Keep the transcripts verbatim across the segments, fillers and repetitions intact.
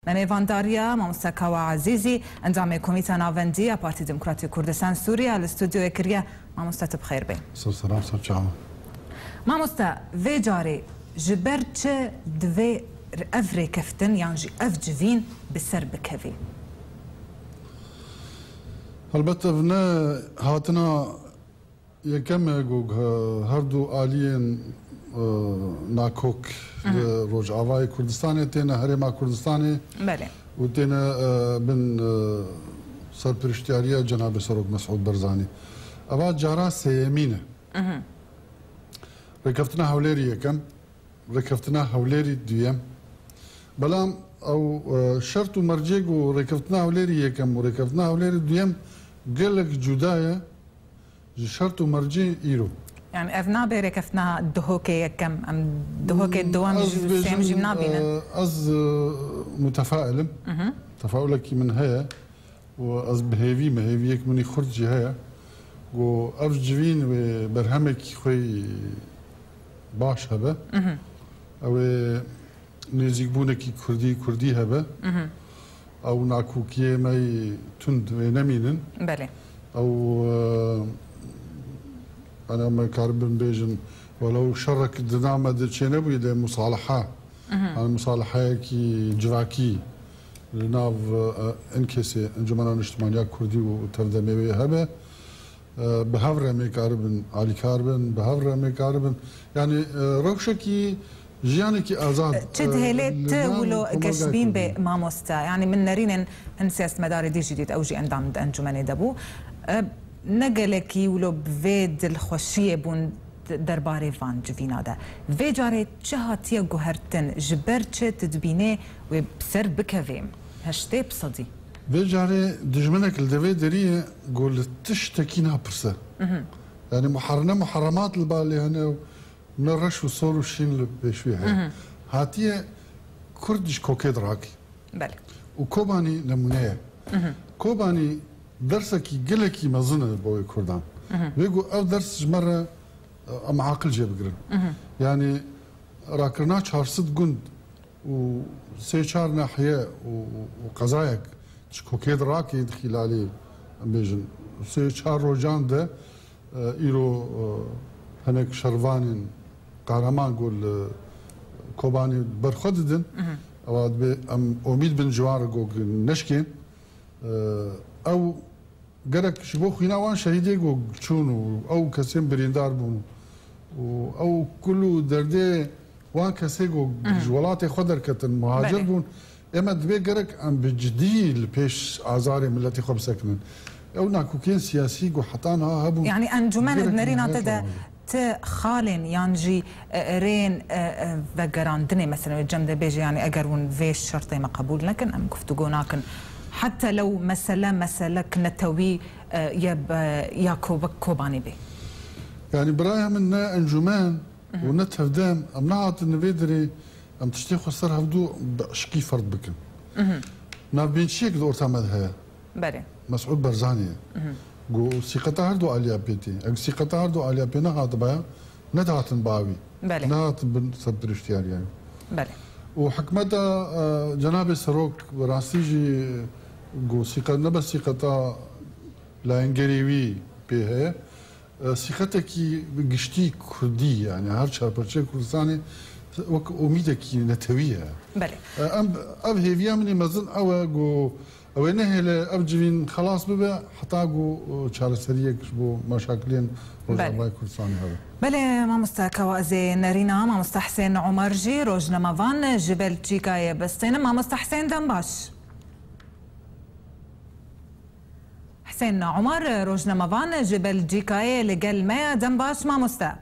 Me mêvandariya mamoste Kawa Ezîzî, endamê Komîta Navendî ya Partî Demokratî Kurdistan Sûriye li stûdyoyê kiriye. Mamoste, tu bi xêr bê. Ser selam, ser çava. Mamoste, vê carê ji ber çi divê ev rêkeftin yan jî ev civîn bi ser bikevî? Helbet ev ne hatina yekem e ku, e, her du aliyên, e, nakok li Rojavayê Kurdistanê têne Herêma Kurdistanê Belê. û têne, e, bin, e, serpiriştiyariya Cenabê Serok Mesûd Barzanî. Eva cara sêyemîn e. Rêkeftina Hewlêrî yekem, rêkeftina Hewlêrî duyem. Belam ew, e, şert û mercê ku rêkeftina Hewlêrî yekem û rêkeftina Hewlêrî duyem gelek cuda ye ji şert û mercê îro. Yani ev nabe rêkeftina Duhokê yekem, em Duhokê Hmm, dewam ez ji dibêjim, sêm jî nabînin. E, ez, e, mutefail im. Tefaulekî min heye. û ez bi hêvî me, hêviyek min î xurt jî heye, ku ev civîn wê berhemekî xwe yî baş hebe. Ew ê nêzîkbûnekî kurdî, kurdî hebe. Ew nakokiyê me yî tund wê nemînin. Belê. Ew, e, yani em karibin bêjin, welew şerek di nav me de çênebûyî lê musalaha. Yanî musalaheyekî civakî li nav, e, enkesê Encumena Niştimaniya Kurdî û tevdemê wê hebe. E, bi hev re em ê karibin alîkar bin, bi hev re em ê karibin. Yanî, e, rewşekî jiyanekî azad, Çi e, dihêlê li tu nav wilo komelgayê geşbîn kurdî. Bê mamoste? Yanî min nerînên hin siyasetmedarê dî jî dît, ew jî endam di encûmenê de bû. E, ne gelekî wilo bi vê dilxweşiyê bûn d-, derbarê van civîna de. Vê carê çi hatiye guhertin, ji ber çi tu dibînê wê bi ser bikevê? Heştê bi sedî. Vê carê dijminek li devê derî ye, ku li tiştekî napirse. Yanî muhar-, ne muharremat li ba lê hene û ne reş û sor û şîn li pêş wî heye. Hatiye Kurd ji kokê dirakî. Belê. Û Kobanî nemûne ye. Kobanî dersekî gelekî mezin e bo wê Kurdan. Vê ku ev ders ji me re, e, em aqil jê bigirin. Yanî rakirina çar sed gund û sê çar nahiye û, û, û qezayek ji kokê dirakê di xîlalê, em bêjin, sê çar rojan de, e, îro, e, hinek şervanên qehreman ku li Kobanê berxwe didin, ewa dibê em omîd bin ji wan re ku neşkên. E, ew gerek ji bo xwîna wan şehîdê ku çûn û ew kesên birîndar bûn û ew kul û derdê wan kesê ku ji welatê xwe derketin, muhacir Belê. Bûn, ême dibê gerek em bi cidî li pêş azarê miletê xwe bisekinin. Ew nakokiyên siyasî ku heta niha hebûn, Yani encûmen gerek di nerîna te de niha ti xalên yan jî, e, rêyên, e, e, vegerandinê, mesela, wê cem de bêje, yani eger hûn vê şertê me qebûl nekin, em guftûgo nakin. Heta lew mesele, meselek netewî, e, ye be, ya Kob-, Kobanî bê. Yani biraya min ne encûmen û ne tevdem, em nehatin li vê derê em tiştê xwe ser hevdû bi eşkî ferd bikin. Navbênçiyek di orta me de heye. Belê. Mesûd Barzanî ye. Ku sîqeta her du aliya pê tê. Eger sîqeta her du aliya pê nehatibaya, nedihatin ba wî. Belê. Nehatin bin serpiriştiyariya wî. Belê. Û hikmeta, e, Cenabê Serok bi rastî jî ku sîqet, ne bes sîqeta layengerê wî pê heye, e, sîqetekî giştî kurdî, yani her çar parçeyê Kurdistanê wek umîdekî netewî ye. Belê. E, em, ev hêviya min ê mezin ew e ku ew ê nehêle ev civîn xelas bibe heta ku, e, çareseriyek ji bo meşakilên Belê. Rojavayê Kurdistanê hebe. Belê, mamoste Kawa, ez ê nerîna mamoste Husên Omer jî rojnamevan ji Belçîkayê bistênim. Mamoste Husên, dem baş. Husên Omer, rojnamevan ji Belcîkayê li gel me ye. Dem baş, mamoste.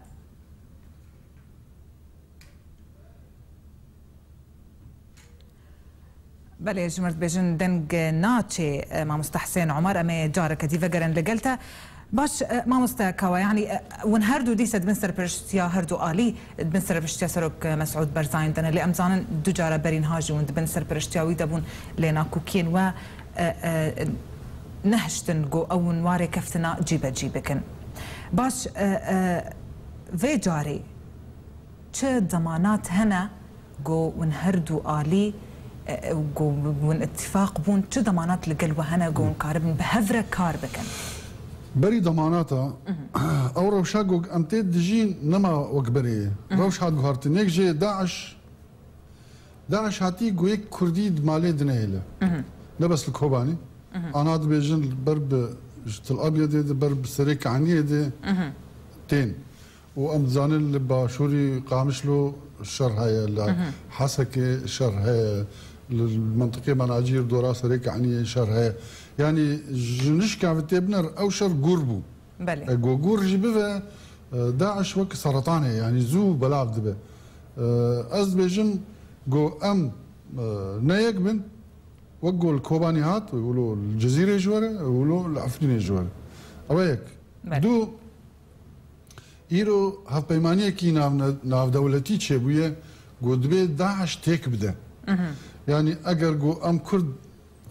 Belê, ji mir dibêjin deng naçê, e, mamoste Husên Omer, em ê careke dî vegerin li gel te. Baş, e, mamoste Kawa, yanî, e, hûn her du dîse di bin serpiriştiya her du alî, di bin serpiriştiya Serok, e, Mesûd Barzanî de ne, lê em zanin du cara berî niha jî hûn di bin serpiriştiya wî de bûn, lê nakokiyên we, e, e, nehiştin ku ew hûn wa rêkeftina cîbecî bikin. Baş, e, e, vê carê çi demanat hene ku hûn her du alî E, e, ku hûn îtîfaq bûn, çi demanat li gel we hene ku hûn karibin bi hev re kar bikin? Berî demanata, ew rewşa ku em tê dijîn nema wek berê ye. Rewş hat guhartin. Yek jê DAIŞ, DAIŞ hatî ku yek Kurdî di malê dinehêle. Ne bes li Kobanî. Ana dibêjin li ber bi, ji Til Abyadê de ber bi Serê Kaniyê de tên. Û em dizanin li başûrî Qamişlo şer heye, li Hesekê şer heye, li mentiqê Menacîr dora Serê Kaniyê şer heye. Yanî ji nişka ve tê biner ew şer gûr bû. Belê. E, ku gûr jî bive, e, DAIŞ wek seretanê, yanî zû belav dibe. E, ez dibêjim ku em, e, ne yek bin, wek ku li Kobanî hat, wilo li Cizîrê ji we re, wilo li Efrînê ji we re. Ew e yek. Belê. Du, îro hevpeymaniyekî navne-, navdewletî çêbûye, ku dibê DAIŞ têk bide. Yanî eger ku em Kurd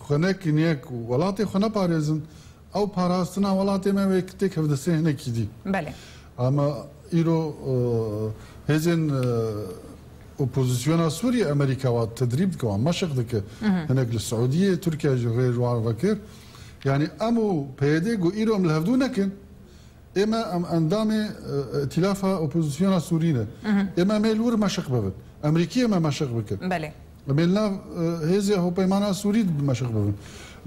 xwe nekin yek û welatê xwe neparêzin, ew parastina welatê me wê têk hevdestê hinekî dî. Belê. Ama îro, e, hêzên, e, opozisyona Sûriyê Amerîka wan tedrîb dike, wan meşq dike. Hinek li Siûdiyê, Tirkiye jî rê ji wan vekir. Yanî em û PYD ku îro em li hevdû nekin, ê me em endamê, e, Îtîlafa Opozisyona Sûrî ne. Ê me em ê li wir meşq bibin. Emerîkiyê me meşq bikin. Belê. Em ê li nav, e, hêzê Hevpeymana Sûrî de meşq bibin.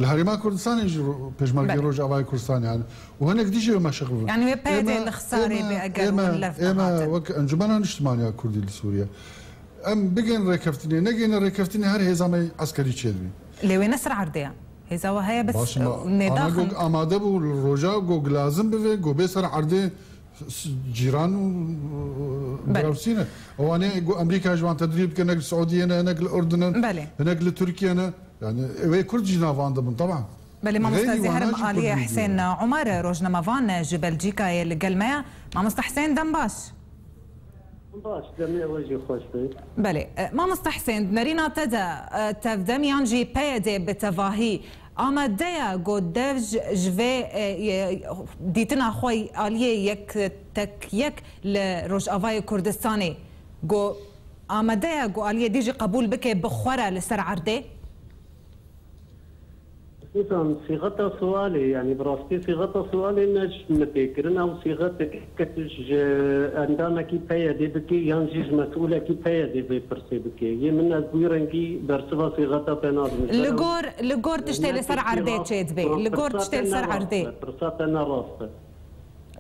Li Herêma Kurdistanê jî ro-, Pêşmergê Belê. Rojavayê Kurdistanê hene. Û hinek dî jî meşq bibin. Yanî wê Ê me, PYDê li xisarê ê me, bê eger ê me, hûn lev ê me nehatin. Wek Encumena Niştimaniya Kurdî li Sûriye. Em bigên rêkeftinê, negêne rêkeftinê her hêza me eskerî çêdibî. Lê wê ne ser erdê ye. Hêza we heye bit Baş, ma, nêdaxin. Anagog amade bû, roja gog lazim bive, go bê ser erdê s-, cîran û, û, Belê. Derawsî ne. Ewanê go Amerîka ji wan tedrîb dike, hinek li Siûdiyê ne, hinek li Urdun in, Belê. Hinek li Tirkiye ne. Yani wê Kurd jî navan de bin, taban. Belê, mamosta Xeyrî wana Zêherim jî Aliyê Kurd Husên bû. Umer, rojnamevan ji Belcîkayê li gel me ye. Mamosta Husên, dem baş. Baş, demê we jî xweş be. Belê. E, mamosta Husên, di nerîna te de, e, tevdem yan jî PYD bi tevahî amade ye ku dev ji, ji vê, e, e, dîtina xwe aliyê yek tek yek li Rojavayê Kurdistanê ku amade ye ku aliyê dî jî qebûl bike bi xwe re li ser erdê? Nizam, sîxeta sualê, yanî bi rastî sîxeta sualê ne ji min tê kirin, ew sîxetek ke tu ji endamekî PYDê bikî yan jî ji mesûlekî PYDê vê pirsê bikê. Yê min ez bi wî rengî bersiva sîxeta te nadim. Ji Li ber ew gor, li gor tiştê ne li ser tiştê erdê rast, çêdibê. Li gor pirsa tiştê te li ne ser rast erdê. E, pirsa te ne rast e.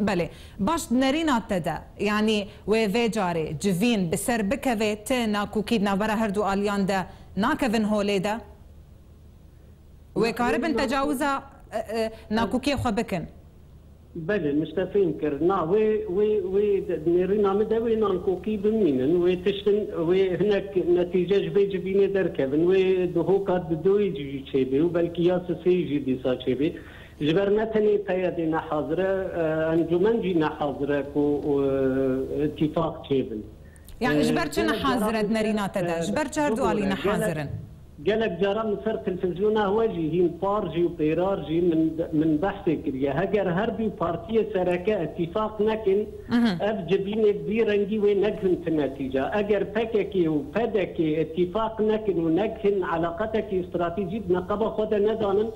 Belê. Baş, di nerîna te de, yanî wê vê carê civîn bi ser bikeve, ti nakokî di navbera her du aliyan de nakevin holê de? Wê karibin tecawuza, e, e, nakokiyê xwe bikin. Belê, min ji te fêm kir. Na, wê, wê, wê de, nêrîna min de wê nankokî bimînin, wê tiştin, wê hinek netîce ji vê civînê derkevin, wê di hoka didoyê jî çêbê û belkî ya sisê jî dîsa çêbê. Ji ber ne tenê PYDê ne hazir e, e, encûmen jî ne hazir e ku, e, îtîfaq çêbin. Yani ji ber çi ne hazir e di nerîna te de? Ji ber çi her du alî ne hazir in? Gelek caran li ser televîzyona we jî hîn par jî û pêrar jî min, min behsê kiriye. Heger her du partiyê sereke îtîfaq nekin, ev civînê vî rengî wê negihin ti netîca. Eger PKK û PDK îtîfaq nekin û negihin eleqatekî stratejî di neqeba xwe de nedanin,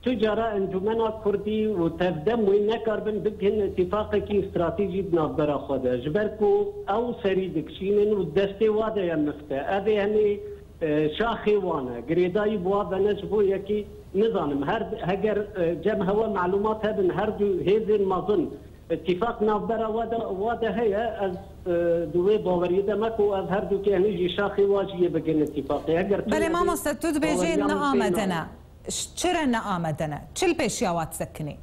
Tu cara Encûmena Kurdî û tevdem wê nekaribin bigihin îtîfaqekî stratejî di navbera xwe de. Ji ber ku ew serî dikişînin û destê wa de ye mifte. Ev ê hemî, e, şaxê wan e. Girêdayî bi wa ve ne ji bo yekî nizanim. Her, heger, e, cem hewe malûmat hebin, her du hêzên mezin îtîfaq navbera wa de, wa de heye, ez, e, di wê baweriyê de me ku ev her du kê hemî jî şaxê wa jî yê bigihin îtîfaqê. Heger tu Belê nebî, mamoste, tu dibêjê baweriya ne min pê amade ne. nayê. Ş-, çi re ne amade ne? Çi li pêşiya wa disekinê?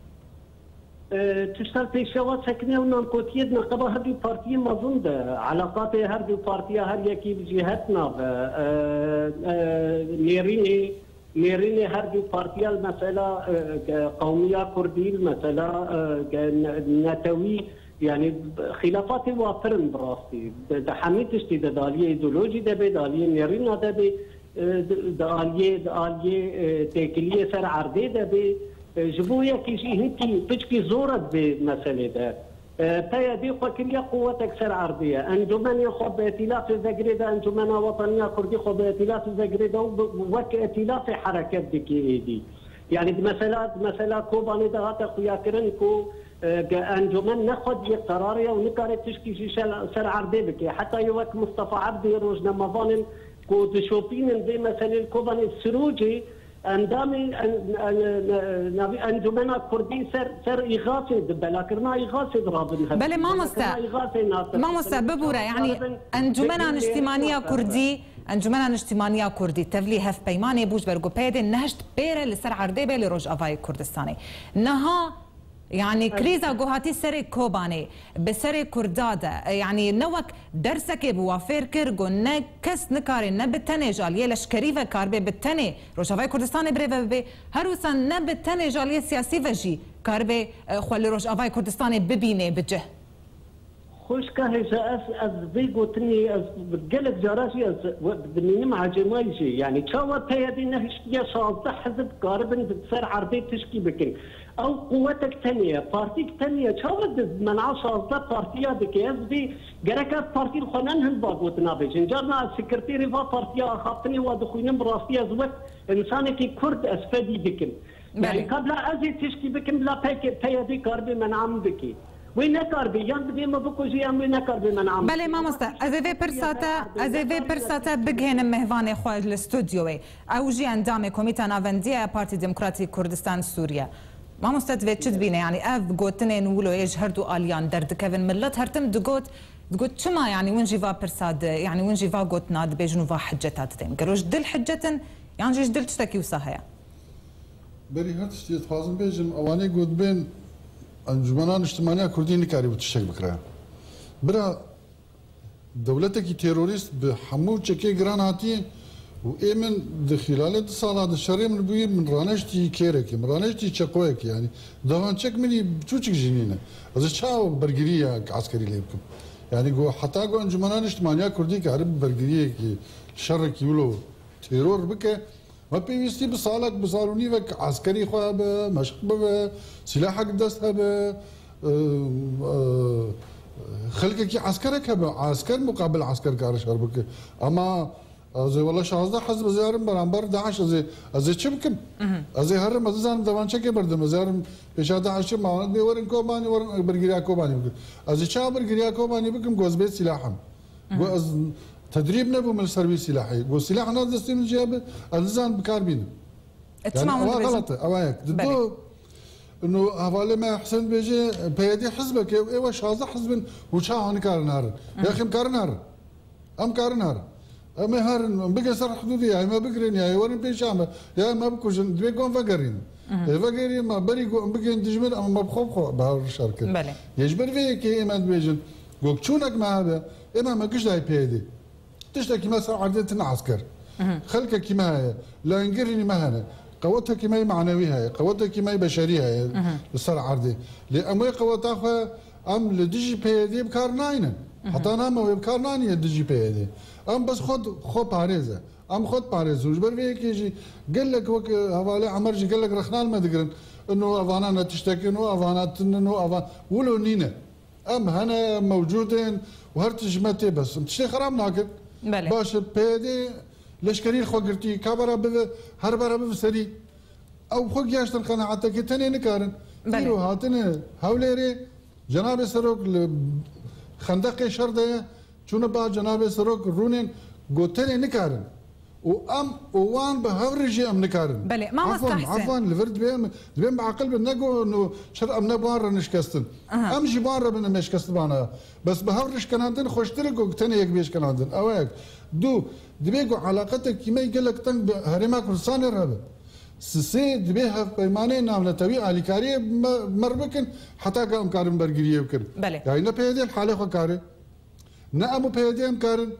E, tişta li pêşiya wa disekinê ew nankotiyê di neqeba her du partiyê mezin de. Elaqatê her du partiya her yekî bi cîhet nave. E, e, nêrînê, nêrînê her du partiya li mesela, e, ge-, qewmiya kurdî, li mesela, e, ge-, ne-, netewî, yanî xîlafatê wa pir in bi rastî. Di, di hemî tiştî de, di aliyê îdeolojî de bê, di aliyê nêrîna de bê. E, di, di aliyê, di aliyê, e, têkiliyê ser erdê de bê, e, ji bo yekî jî hinkî piçkî zor e di vê meselê de. E, P Y D xwe kiriye quwetek ser erdê ye. Encûmenê xwe bi îtîlafê vegirê de, Encûmena Wetaniya Kurdî xwe bi îtîlafê vegirê de û bi, wek îtîlafê hereket dike êdî. Yanî di mesela, di mesela Kobanê de hate xuyakirin ku, e, ge-, encûmen ne xwediyê qerarê ye û nikare tişkî jî şel-, ser erdê bike. Heta yê wek Mustafa Ebdî rojnamevanên ku dişopînin vê meselê li Kobanê, sirûcê endamên en-, en-, navî Encûmena Kurdî ser, ser îxasê di, belakirina îxasê di rabin hev. Belê, mamoste. Belakirina îxasê natir. Mamoste, bibûre, yanî Encûmena Niştîmaniya Kurdî, Encûmena Niştîmaniya Kurdî tevlî hevpeymanê bû ji ber ku P Y D nehişt pêre li ser erdê be li Rojavayê Kurdistanê. Niha, yanî, krîza ku hatî serê Kobanê, bi serê Kurda de, e, yanî ne wek dersekê bi wa fêr kir, ku ne kes nikare ne bi tenê ji aliyê leşkerî ve karibe bi tenê Rojavayê Kurdistanê birêve bibe, her wisa ne bi tenê ji aliyê siyasî ve jî karibe, e, xwe li Rojavayê Kurdistanê bibîne bi cih. Xwişka hêja, ez, ez vê gotinê, ez gelek cara jî ez we-, dimînim ecêmayî jî. Yanî çawa P Y D nehiştiye şazdeh hizb karibin di ser erdê tişkî bikin? Ew quwetek tenê ye, partîk tenê ye. Çawa di men'a şazdeh partiya dike? Ez vê, gerek ev partî li xwe ne hilva gotina bêjin. Carna ez sekreterê va partiya axaftinê wa dixwînim, bi rastî ez wek insanekî Kurd ez fedî dikim. Yanî Belê. Kabla ez ê tişkî bikim, bila P K, P Y D karibe men'a min bike. Wê nekaribe, yan divê me bikujî, yan wê nekaribe men'a min bike. Belê, mamoste, ez ê vê pirsa te, ez ê vê pirsa te bigihênim mêvanê xwe li studyoyê. Ew jî endamê Komîta Navendî ya Partî Demokratî Kurdistan Sûriye. Mamoste, divê çi dibîne? Yanî ev gotinên wilo yê ji her du aliyan derdikevin. Millet her tim digot, digot çima, yanî hûn jî va pirsa di, yanî hûn jî va gotina dibêjin û va hiceta didin. Gelo ji dil hicet in, yan jî ji dil tiştekî wisa heye? Berî her tiştî ez dixwazim bêjim, ewanê ku dibên Encûmena Niştimaniya Kurdî nikarîbû tiştek bikira. Bira, dewletekî terorîst bi hemû çekê giran hatiye û ê min di xîlalê du sala di şerê min bûyî, min raneştî kêrekê, min raneştî çekoyekê, yanî davançek min î çûçik jî nîne. Ez ê çawa bergiriyek eskerî lê bikim? Yanî ku heta ku Encûmena Niştimaniya Kurdî karibe bergiriyekî, şerekî wilo teror bike, me pêwîstî bi salek, bi sal û nîvek eskerî xwe hebe, meşq bibe, sîlahek dest hebe, e, e, xelkekî eskerek hebe, esker muqabil esker kare şer bike. Ama ez ê wele şazdeh hizb ez ê herim beramber DAIŞ, ez ê, ez ê çi bikim? Ez ê herim, ez nizanim devançekê berdim, ez ê herim pêşa DAIŞê, ma bê werin Kobanî, werin bergiriya Kobanî bikin. Ez ê çawa bergiriya Kobanî bikim, ku ez bê sîlah im? Got, ez tedrîb nebûm li ser wî sîlahê. Got, sîlah ne destê min jî hebe, ez nizanim bi kar bînim. E, çima hûn dibêjin? Ewa xelet e, ewa yek. Di Belê. Du, ino hevalê me Husên dibêje, P Y D hizbek e, ê we şazdeh hizb in, hûn çawa nikarin herin? Ya xê em karin herin? Em karin herin. Em ê herin, em bigin ser hidûdê, ya ê me bigirin, ya ê werin pêşa me, ya ê me bikujin, divê ku em vegerînin. Ê vegerînin, me berî ku em bigihên dijmin, em me bi xwe bi xwe bi hev re şer kirin. Belê. Yê ji ber vê yekê ê me dibêjin, ku çûnek me hebe, ê me, me giş dayê P Y D. Tiştekî me ser erdê tune esker. Xelkekî me heye, layîngirînî me hene. Qewetekî me yê manewî heye, qewetekî me yê beşerî heye li ser erdê. Lê em wê qeweta xwe em li dijî P Y D bi kar naynin. Heta niha me wê bi kar nanîne dijî P Y D. Em bes xwe, xwe parêz e. Em xwe diparêzin. Ji ber vê yekê jî gelek wek, e, hevalê Emer jî gelek rexna li me digirin. Ino evana ne tiştek in û evana tune in û eva-, wilo nîne. Em hene, em mewcûd in û her tişt ji me tê, bes em tiştê xerab nakin. Belê. Baş e, P Y D leşkerî xwe girtî, ka bera bive, her bera bive serî. Ew xwe gihaştin qenaetekê, tenê nikarin. Belê. Îro hatine Hewlêrê, Cenabê Serok li xendeqê şer de ye, çûne ba Cenabê Serok rûnên, got tenê nikarin. Û em û wan bi hev re jî em nikarin. Belê, mamosta Efwan, Husên. Efwan, li vir dibê em, dibê em bi aqil bin, ne got, no, şer em ne bi wan re nişkestin. Aha. Em jî bi wan re bin, em ê şikestibana. Bes bi hev re şkenandin xweştir e ku tenê yek bê şkenandin. Ew e yek. Du, dibê ku eleqetekî me gelek teng bi Herêma Kurdistanê re hebe. Sisê, dibê hevpeymanê navnetewî alîkariyê me, me re bikin, heta ka em karin bergiriyê bikin. Belê. Yanî ne P Y D li halê xwe kare. Ne em û P Y D em karin.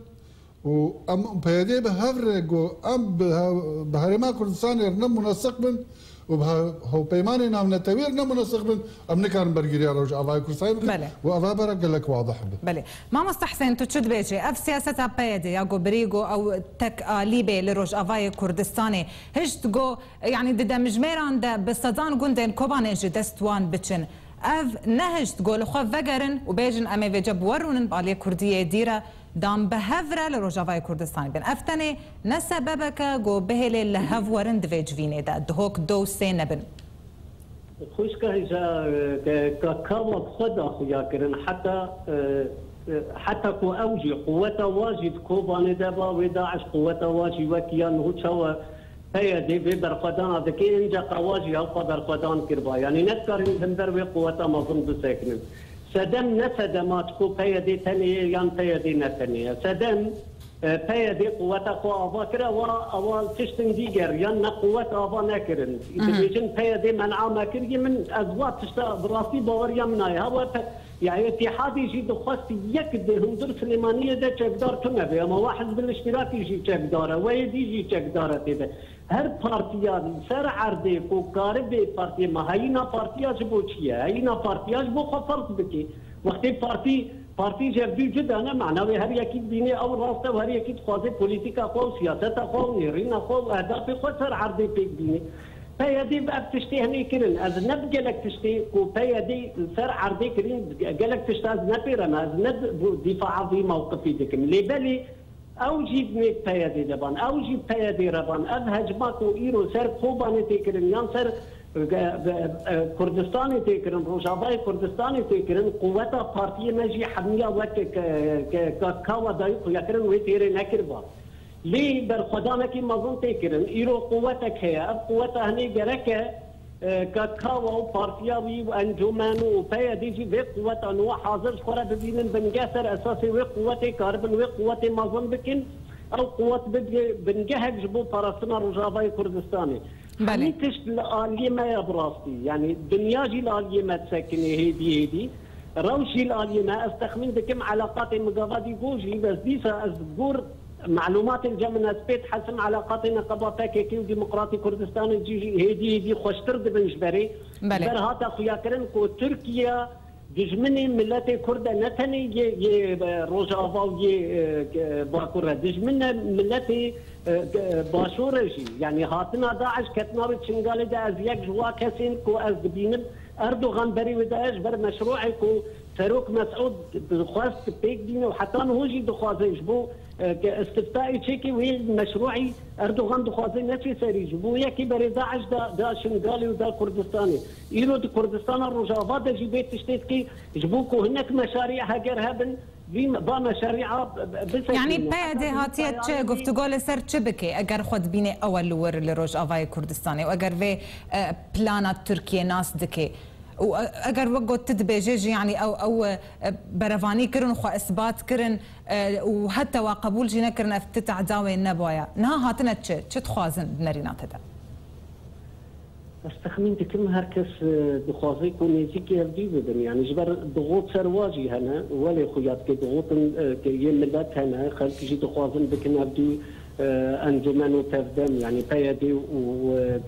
Û em û P Y D bi hev re ku em bi he-, bi Herêma Kurdistanê re ne muneseq bin û bi he-, hevpeymanê navnetewî re ne muneseq bin, em nikarin bergiriya Rojavayê Kurdistanê bikin. Belê. Û eva bera gelek wadih be. Belê. Mamoste Husên, tu çi dibêjî? Ev siyaseta P Y D ya ku birî ku ew tek alî bê li Rojavayê Kurdistanê, hişt ku, yanî di demjimêran de bi sedan gundên Kobanê ji dest wan biçin. Ev nehişt ku li xwe vegerin û bêjin, em ê vêce bi we rûnin, bi aliyê Kurdiyê dî re dan bi hev re li Rojavayê Kurdistanê bin. Ev tenê ne sebebeke ku bihêlê li hev werin di vê civînê de, di hok do û sê nebin. Xwişka hêja, e, ke, ka, kawa bi xwe da xuya kirin, heta, e, e, heta ku ew jî, quweta wa jî di Kobanê de ba, wê DAIŞ quweta wa jî wek ya niho çawa P Y D vê berxwedana dike, înca qewa jî ew xwe berxwedan kiriba. Yanî ne dikarîn himber wê quweta mezin bisekinin. Sedem ne sedema çiko P Y D tenê ye yan P Y D ne tenê ye. Sedem, e, P Y D quweta xwe ava kir, ewa, ewa tiştin dîger yan ne quwet ava nekirin. Hı hı. Dibêjin P Y D men'a me kiriye, min ez wa tişta bi rastî baweriya min nayê. Hewa pe-, ya Îtîhadî jî dixwest yek di hundir Silêmaniyê de çekdar tune be, ama wa Hizbil Îştirakî jî çekdar e, wê dî jî çekdar e tê de. Her partiya li ser erdê ku karibê partiyê me, heyîna partiya ji bo çi ye? Heyîna partiya ji bo xwe ferz bike. Wextê partî, partî ji hevdû cuda ne, mana wê her yekî dibînê ew rast e û her yekî dixwaze polîtîka xwe û siyaseta xwe û nêrîna xwe û ehdafê xwe ser erdê pêk bîne. P Y D bi ev tiştê henê kirin. Ez ne bi gelek tiştê ku P Y D li ser erdê kirîn, gelek tişta ez ne pêre me. Ez ne di-, bu dîfaa vî mewqifî dikim. Lê belê Ew jî nêk P Y D de ban, ew jî P Y D re ban. Ev hecma ku îro ser Kobanê tê kirin, yan ser, e, e, Kurdistanê tê kirin, Rojavayê Kurdistanê tê kirin, quweta partiyê me jî hemiya wek ke, ke, ke, ka, kawa dayî xuya kirin, wê têrê nekiriba. Lê berxwedanekî mezin tê kirin. Îro quwetek heye. Ev quweta hinê gerek e, e, ka kawa û partiya wî û encûmen û P Y D jî vê quweta nû hazir ji xwe re bibînin bingeh, ser esasê wê quwetê karibin wê quwetê mezin bikin, ew quwet bibe bingehek ji bo parastina Rojavayê Kurdistanê. Belê. Hemî tişt li aliyê me ye bi rastî. Yanî dinya jî li aliyê me disekinê hêdî hêdî. Rewş jî li aliyê me. Ez texmîn dikim eleqatê min gava dî got jî, bes dîsa ez gor Melûmatên cem min ez pê dihesim, eleqatê neqeba P K K û Demokratî Kurdistanê cî hêdî hêdî xweştir dibin ji berê. Belê. Ji ber hate xuyakirin ku Tirkiye dijminê miletê Kurd e, ne tenê yê, yê, e, Rojava û yê, e, e, Bakur e. Dijmin e miletê, e, e, Başûr e jî. Yanî hatina DAIŞ ketina wê Çingalê de ez yek ji wa kesên ku ez dibînim Erdogan berî wê daye ji ber meşrûê ku Serok Mesûd dixwest pêk bîne û heta niho jî dixwaze ji bo, e, ke îstiftayê çêke wê meşrûî Erdogan dixwaze neçe serî. Ji bo yekê berê DAIŞ da, da Şingalê û da Kurdistanê. Îro di Kurdistana Rojava de jî vê tiştê dike ji bo ku hinek meşarî heger hebin, vî me-, va meşarîa b-, b-, bisekîne. Yanî P Y D heta hatiye çi, guftûgo li ser çi bike? Eger xwe dibîne ew e li wir li Rojavayê Kurdistanê û eger vê, e, plana Tirkiye nas dike, û e-, eger wek got tu dibêje jî, yanî ew, ew, e, berevanî kirin, xwe isbat kirin, e, û heta wa qebûl jî nekirin, ev ti tehda wê nebaya. Niha hatine çi? Çi dixwazin di nerîna te de? Ez texmîn dikim her kes, e, dixwaze ku nêzîkî hevdû bibin. Yanî ji ber digot ser wa jî hene, welê xuya dike digotin, e, ke yê milet hene, xelk jî dixwazin bikin hevdû, e, encûmen û tevdem, yanî P Y D û,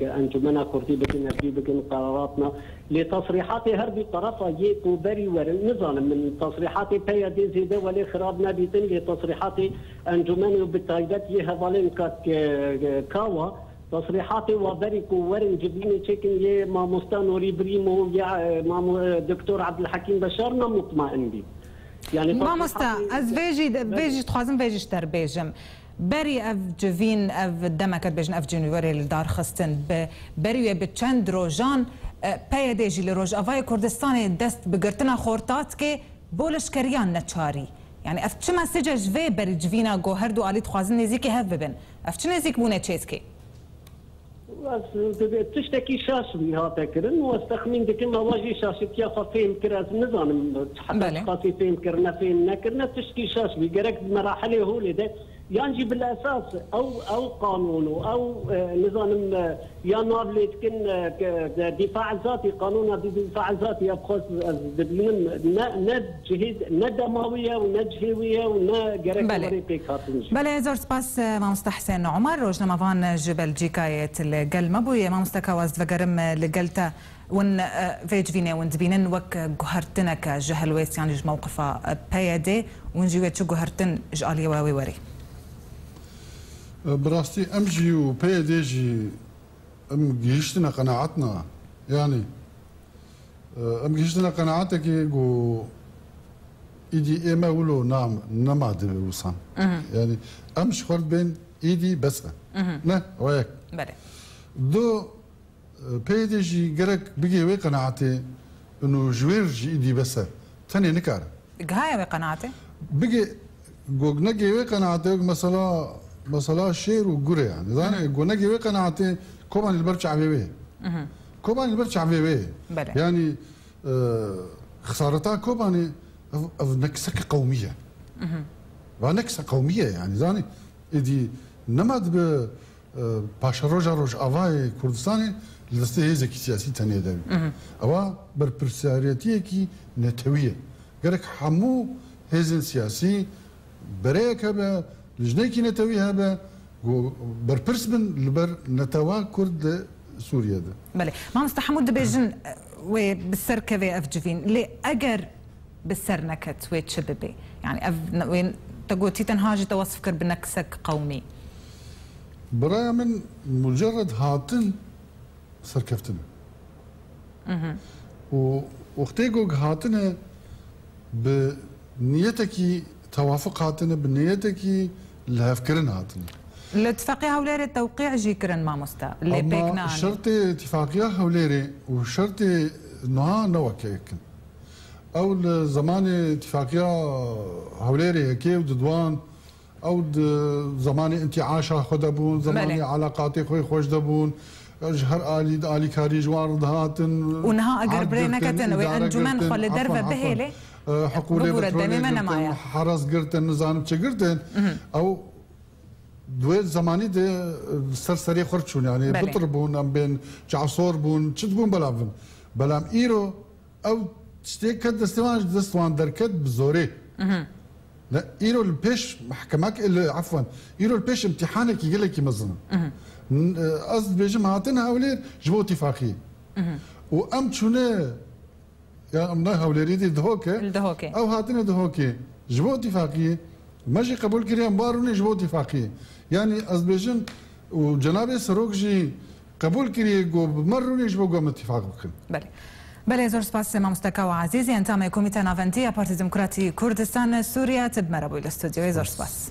e, encûmena Kurdî bikin, hevdû bikin qeraratna. Lê tesrîhatê her du terefa yê ku berî werin, nizanim min tesrîhatê P Y D zêde welê xirab nedîtin, lê tesrîhatê encûmenê û bi taybet yê hevalên Kak, e, Kawa, tesrîhatê wa berî ku werin civînê çêkin yê mamosta Nûrî Birîm û ya, e, mamo-, e, Doktor Ebdulhekîm Beşar ne mutmain bî. Yanî Mamosta, tesrîhatê ez vê jî, vê jî dixwazim vê jî ji te re bêjim. Berî ev civîn, ev demeke dibêjin, ev civîn wê werê li dar xistin. Bi, berî wê bi çend rojan, e, P Y D jî li Rojavayê Kurdistanê dest bi girtina xorta dike, bo leşkeriyan neçarî. Yanî ev çi mesece ji vê berî civîna ku her du alî dixwazin nêzîkî hev bibin? Ev çi nêzîkbûnê çê dike? Ez dibê tiştekî şaş bî hate kirin û ez texmîn dikim ewa jî şaşitiya xwe fêm kir. Ez nizanim heta Belê. çiqasî fêm kir, ne fêm nekir, ne tiştekî şaş bî. Gerek di merahelê holê de yan jî bilesas ew, ew qanûn û ew, e, nizanim, e, ya nav lê dikin, e, ke, de, dîfa zatî, qanûna di dîfa zatî ya xwest ez dibînim ne, ne cihê, ne dema wî ye û ne cihê wî ye û ne gerek Belê. werê pêk hatin jî. Belê, zor spas, e, mamosta Husên Omar, rojnamevan ji Belcîkayê tu li gel me bûye. Mamosta Kawa, ez divegerim, e, li gel te. Hûn, e, vê civînê hûn dibînin wek guhertineke ji helwêst yan jî ji mewqifa, e, P Y D, hûn jî wê çi guhertin ji aliyê we wê werê? E, bi rastî em jî û P Y D jî em gihîştine qenaetna. Yanî, Em gihiştine qenaetekê ku êdî ê me wilo nam, nema dibe wisan. Yani em ji xwe dibên êdî bes e. Ne, ew yek. Belê. Du, e, peyê jî gerek bigê wê qenaetê, ino ji wêr jî êdî bes e. Tenê nikare. Gihaye wê qenaetê? Bigê, go negê wê qenaetê, mesela, mesela şêr û gure yani. Zanî, go negê wê qenaetê, Kobanî li ber çavê wê. Kobanî li ber çavê wê. Belê. Yani, e, xisareta Kobanî ev, ev nekse qewmî ye. Va nekse qewmî ye yani. Zanî, êdî nema dibe, e, paşeroja Rojavayê Kurdistanê li destê hêzekî siyasî tenê de bî. Ewa berpirsiyariyetiyekî netewî ye. Gerek hemû hêzên siyasî bereyek hebe, lijnekî netewî hebe, ku berpirs bin li ber netewa Kurd li Sûriye de. Belê. Mamoste Hemû dibêjin, e, wê bi ser kevê ev civîn. Lê eger bi ser neket, wê çi bibê? Yani ev ne-, wê te gotî tenha jî te wesf kir bi neksek qewmî. Bi raya min mucerred hatin serkeftin. Û wextê ku hatine bi niyetekî tewafiq hatine, bi niyetekî lihevkirin hatine. Li Tifaqê Hewlêrê tewqî jî kirin mamoste, lê pêk Ama nanî. Şertê Tifaqîya Hewlêrê û şertê niha ne weke yek in. Ew li zemanê Tifaqîya Hewlêrê yekê û diduan, ew di zemanê întiaşa xwe de bûn, zemanê Belê. Elaqatê xwe xweş de bûn. Ji her alî, alîkarî ji wan re dihatin. Û niha eger erd birê girtin, neketin, wê idare encûmen girtin, xwe li derve afan, afan. Bihêlê, E, heqûlê bibûre, demê me petrolê nemaye. Girtin, heres girtin, nizanim çi girtin. Ew di wê zemanî de, e, ser serê xwe çûn, yani Belê. Bitir bûn, em bên çavsor bûn, çi dibûn belav bin. Belam îro ew tiştê ket destê wan, ji dest wan derket bi zorê. Ne, îro li pêş mehkemek, li, efwen, îro li pêş imtîhanekî gelekî mezin in. N-, e, ez dibêjim hatin Hewlêr ji bo tifaqiyê. Û em çûne, ya em ne Hewlêrî dî Dihokê. Li Dihokê. Ew hatine Dihokê. Ji bo tifaqiyê. Me jî qebûl kiriye, em bar rûnê ji bo tifaqiyê. Yani ez dibêjim û cenabê Serok jî qebûl kiriye ku bi me rûnê ji bo ku em îtîfaq bikin. Belê. Belê, zor spas, mamoste Kawa Ezîzî, endamê Komîte Navendî ya Partî Demokratî Kurdistan Sûriye, tu bi me re bûyî li stûdyoyê. Zor spas.